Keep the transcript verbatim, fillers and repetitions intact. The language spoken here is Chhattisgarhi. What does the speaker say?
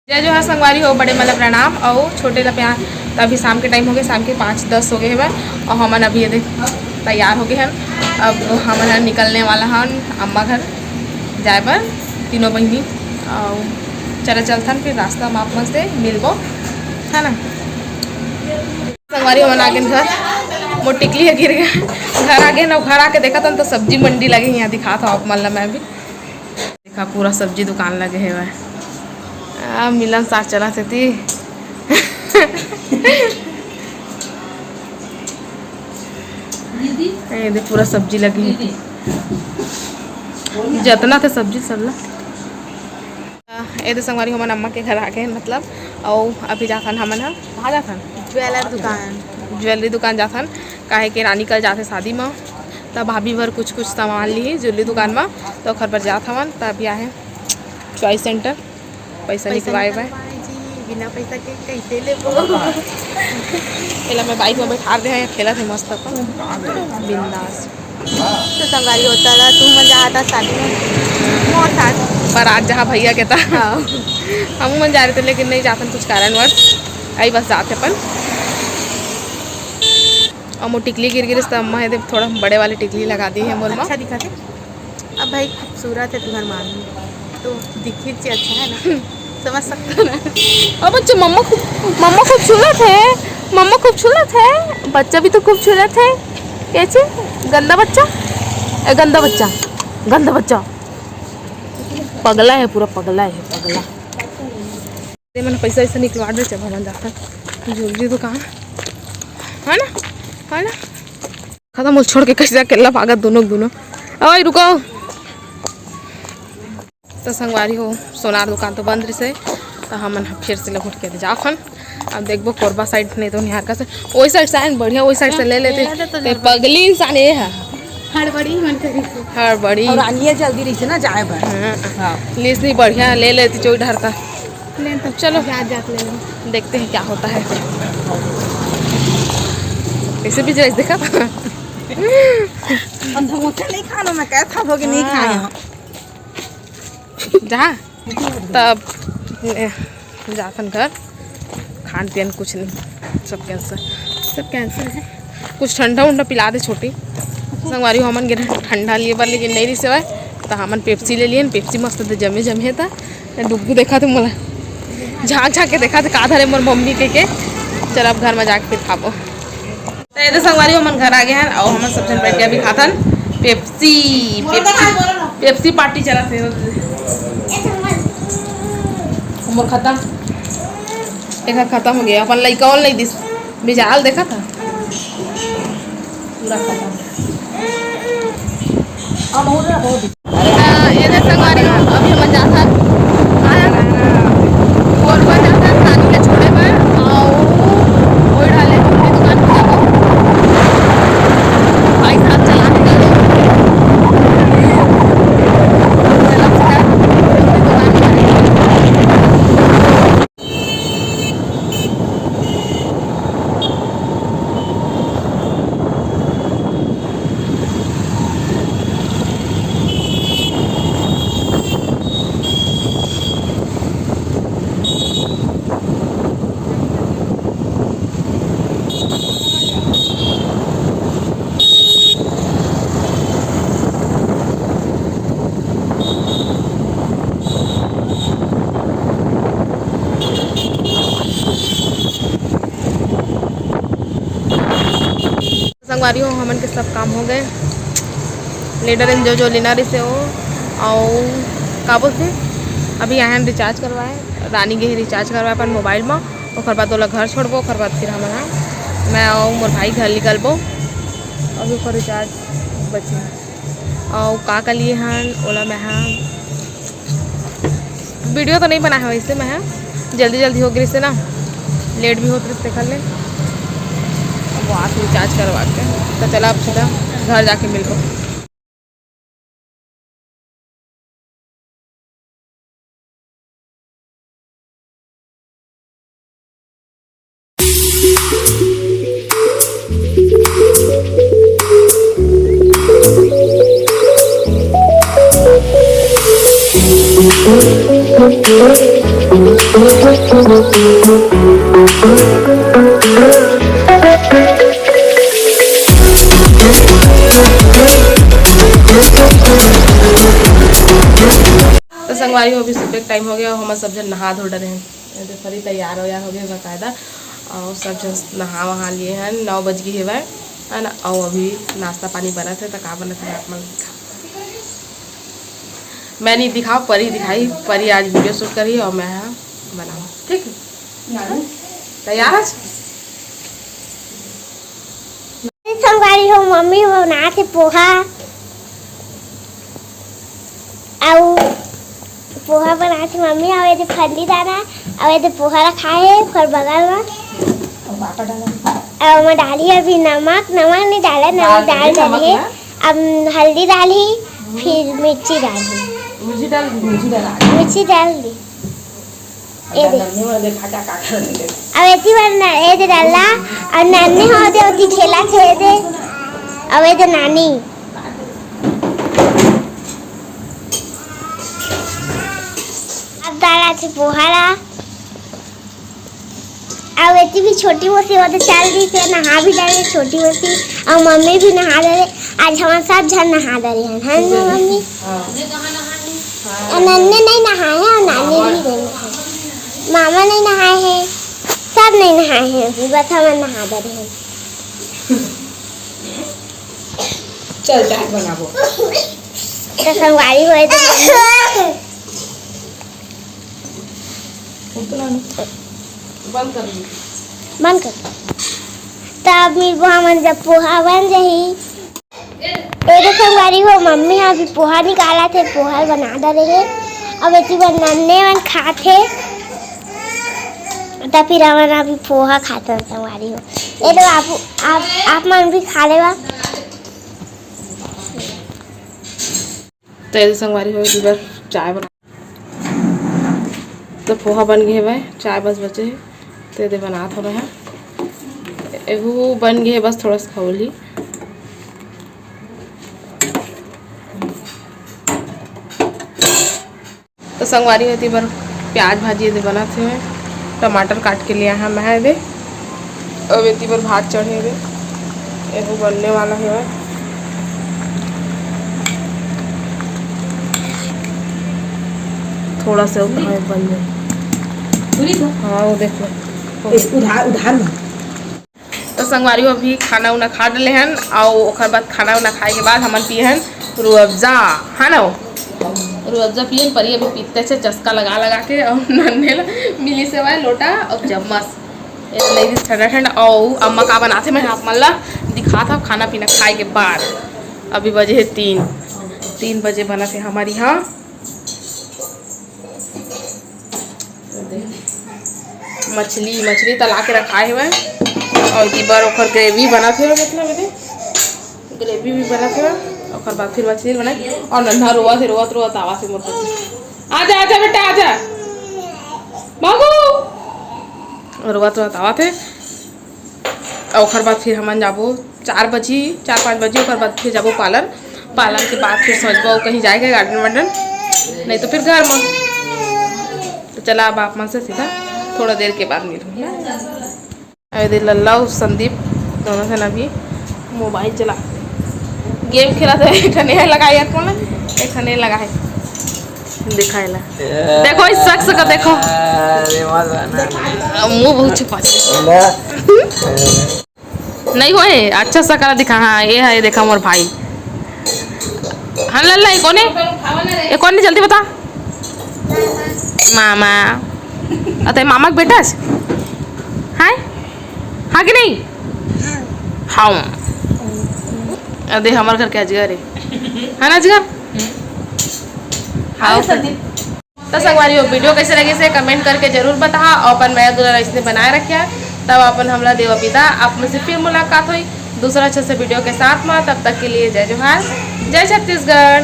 जय जोहार संगवारी हो, बड़े मन ला प्रणाम अउ छोटे ला प्यार। त अभी शाम के टाइम हो गए, शाम के पाँच दस हो गए हवय अउ हमन अभी ये देख तैयार हो गए हन। अब हमन ह निकलने वाला हन अम्मा घर जाए बर, तीनों बहिनी। अउ चला चलथन, फिर रास्ता म आप मन से मिलबो, है ना। संगवारी हमन आ गेन घर, मोर टिकली ह गिर गए। घर आ गेन, घर आके देखत हन तो सब्जी मंडी लगे हे, यहाँ दिखात हव आप मन ला मैं भी। देखा, पूरा सब्जी दुकान लगे हेवय। आ, मिलन साग चला से ती। ए दे, पूरा सब्जी लगे हे। जतना थे सब्जी सब ला। ए दे संगवारी, हमन अम्मा के घर आ गए, मतलब, अउ अभी जाथन हमन ह, कहाँ जाथन? ज्वेलर दुकान। ज्वेलरी दुकान जाथन, काहे के रानी कल जाथे शादी म, त भाभी बर कुछ कुछ सामान ली ज्वेलरी दुकान म, त ओखर बर जात हवन। त अभी आहे चॉइस सेंटर, पैसा पैसा निकलवाए निकलवाए बर। जी, बिना पैसा के कैसे लेबो? एला मैं बाइक में बैठा दे हैं, खेलत है मस्त अपन, बिंदास। तो संगवारी हो, त ला तुमन जात हा शादी में मोर साथ। बारात जहाँ भैया के था। हाँ। हम मन जा रहे थे, लेकिन नहीं जाथन, कुछ कारणवश आई बस जाते अपन। अउ मोर टिकली गिर गिरिस, त अम्मा हे दे थोड़ा बड़े वाली टिकली लगा दी है मोर मा। अच्छा दिखा थे। अब भाई खूबसूरत है तुम्हार मामी, तो दिखी से अच्छा है ना। समझ सकते हो ना। अब बच्चा, मम्मा खूब, मम्मा खूबसूरत है, मम्मा खूबसूरत है, बच्चा भी तो खूबसूरत है। कैसे? गंदा बच्चा, ए, गंदा बच्चा, गंदा बच्चा, पगला है, पूरा पगला है, पगला। ते मन पैसा वैसा निकलवा दे, जब हमन जाथन ज्वेलरी दुकान, है ना, है ना। खत्म, मोला छोड़ के कैसे अकेला भागत दोनों के दोनों। ओए, रुको। तो संगवारी हो, सोनार दुकान तो बंद रहिसे, तो हमन ह फिर से लहुट के जाथन। अब देखबो कोरबा साइड, नहीं तो निहारका से, ओई साइड से आए न बढ़िया, ओई साइड से ले लेते। ये तो ते पगली इंसान ये है। हड़बड़ी मन करी। हड़बड़ी। और आनिया जल्दी रहिसे ना जाए बर। हाँ। हाँ। लीस नहीं बढ़िया ले लेती चोई ढरता। ले तो चलो। जात जात ले लो। देखते हैं क्या होता है। ऐसे भी जैसे देखा था। हम समोसा नहीं खाना, मैं कहता था कि नहीं हाँ। खाए हम। जहाँ तब ए, जाथन घर, खान पियन कुछ नहीं, सब कैंसिल। सब कैंसिल है। कुछ ठंडा उंडा पिला दे छोटी। संगवारी हो, हमन गे ठंडा लिए बर, लेकिन नहीं रहिस हवय, त हमन पेप्सी ले लियन। पेप्सी मस्त दे जमे जमे हे, त डुग्गू देखा थे मोला, झांक झांक के देखा थे का धरे मोर मम्मी के, के। चल, अब घर में जाके फिर खाबो। तो ये तो संगवारी, हमन घर आ गए हैं और हमन सब जन बैठ के अभी खाथन पेप्सी। पेप्सी, पेप्सी पार्टी चला थे। हमर खत्म, एक खत्म हो गया, अपन लइका और नहीं दिस, बिजाल देखा था पूरा खत्म। अरे, ये देख संगवारी हो, अभी हमन जाथन, आया, कोरबा जाथन, नानी के छोड़े बर, अउ ओई डाले, ओई दुकान पे जाबो। भाई साहब चलाथे गाड़ी। चला सीधा, ओई दुकान पे। संगवारी हो, हमन के सब काम हो गए। लेडर एन जो जो लेना रहिसे वो, अउ का बोलथे, अभी आए हन रिचार्ज करवाए, रानी गे हे रिचार्ज करवाए अपन मोबाइल म, ओकर बाद ओला घर छोड़बो, ओकर बाद फिर हमन ह, मैं अउ मोर भाई घर निकलबो। अभी ओकर रिचार्ज बचे, अउ का का लिए हन ओला मैं ह वीडियो तो नहीं बनाए हवं वैसे मैं ह, जल्दी जल्दी हो गिस ना, लेट भी होत रहिस तेकर ले। अब वो आके रिचार्ज करवा के, तो चला अब सीधा घर जाके मिलबो। तो संगवारी हो, अभी सुबह के टाइम हो गया और हमर सब झन नहा धो डरे हैं। ये तो फरी तैयार हो गया, हो गया बाकायदा। और सब झन नहा वहा लिए हैं, नौ बज गई हेवय, है ना। और अभी नाश्ता पानी बनत है, तो का बनत है आप मन दिखा। मैं नहीं दिखाओ, परी दिखाई, परी आज वीडियो शूट करी और मैं बनाऊँ, ठीक है? तैयार है? संगवारी हो, मम्मी बनात हे पोहा, अउ पोहा बनात हे मम्मी, अउ एदे फल्ली दाना, अउ एदे पोहा रखा हे ओकर बगल म। अउ ओमा डालही अभी नमक, नमक नहीं डाला, नमक डाल डाल दीजिए, नमक डाली हे। ना। अब हल्दी डालही, फिर मिर्ची डालही। मिर्ची डाल दी, मिर्ची डाल दी। मिर्ची डाल दी। ए दे। नन्नी हो दे, खा, खा, खा, खा, दे। अब एती बार ना, ए दे डाला, और नन्नी हो दे, ओती खेला थे दे। अब ए दे नानी। अब डाला थे पोहा ला। अब एती भी छोटी मौसी हो दे चल दी, फिर नहा भी डाले छोटी मौसी, और मम्मी भी नहा डाले। आज हम सब झन नहा डाले हैं, है ना मम्मी? हाँ। और नन्ने नहीं नहाए हैं और नानी भी नहीं नहाए। मामा नहीं नहाए हैं, सब नहीं नहाए हैं अभी, बस हम नहा डाले हैं। चल, चाय बनाबो। तो संगवारी होए तो उतना नहीं। बंद कर दीजिए। बंद कर। तब मिलबो हमन जब पोहा बन जाही। ए दे संगवारी हो, मम्मी ह अभी पोहा निकालत हे, पोहा बना डरे हे। अब एती बर नन्ने मन खात हे, त फिर हमन अभी पोहा खात हन संगवारी हो। ए दे आप, आप, आप मन भी खा लेवा। तो ए दे संगवारी हो, एती बर चाय बना। तो पोहा बन गे हवय, चाय बस बचे हे, तो एदे बनात हवय। एहू बन गे हे, बस थोड़ा सा खौलही। तो संगवारी हो, एती बर प्याज भाजी एदे बनत हे, टमाटर काट के ले आए हन मैं एदे। अब एती बर भात चढ़े हवे, एहू बनने वाला हवे। थोड़ा सा उतना बन जाए। पूरी तो? हाँ, वो देख लो। इस उधार, उधार में। तो संगवारी हो, अभी खाना उना खा डले हन, और ओकर बाद खाना उना खाए के बाद हमन पिए हन रूह अफ़ज़ा, है ना? रूह अफ़ज़ा पिए हन, परी अभी पीते छे चस्का लगा लगा के, और नन्हे ला मिली से हवय लोटा और चम्मच। ए, नहीं दिस ठंडा ठंडा। अउ अम्मा का बनाथे, मैं आप मन ला दिखात हव खाना पीना खाए के बाद। अभी बजे हे तीन, तीन बजे बनत हे हमर इहाँ मछली, मछली तला के रखाए हवय। अउ एती बर ओकर ग्रेवी बनत हे, मतलब एदे ग्रेवी भी बनत हे। ओकर बाद फिर मछली बनाए। अउ नन्हा रोवत हे, रोवत रोवत आवत हे मोर करा। आजा, आजा बेटा, आजा बाबू। रोवत रोवत आवत हे। अउ ओकर बाद फिर हमन जाबो, चार बजी, चार पाँच बजी, ओकर बाद फिर जाबो पार्लर। पार्लर के बाद फिर सोचबो कहीं जाए के गार्डन वार्डन, नहीं तो फिर घर में। तो चला, अब आप मन से सीधा थोड़ा देर के बाद मिलूँ। अरे दे, लल्ला अउ संदीप दोनों झन अभी मोबाइल चला, गेम खेलत हे। एक ठन ए लगा हे, एक ठन ए लगा हे, दिखाए ला। देखो इस शख्स को, देखो। अरे, मत बना। मुंह बहुत छुपा। नहीं होए, अच्छा सा करा दिखा। हाँ, ये है, ये देखा मोर भाई। हाँ लल्ला, ये कोन हे? ये कोन हे, जल्दी बता। मामा। अते मामा के बेटा हे? हाँ कि नहीं? हाँ। अदे हमर घर के अजगर हे, है ना अजगर? हाँ। तो संगवारी हो, वीडियो कैसे लगे से कमेंट करके जरूर बताहा और अपन मया दुलार ऐसने बनाए रखिया। तब अपन हमला देवा विदा, आप मन से फिर मुलाकात होई दूसरा अच्छा से वीडियो के साथ में। तब तक के लिए जय जोहार, जय छत्तीसगढ़।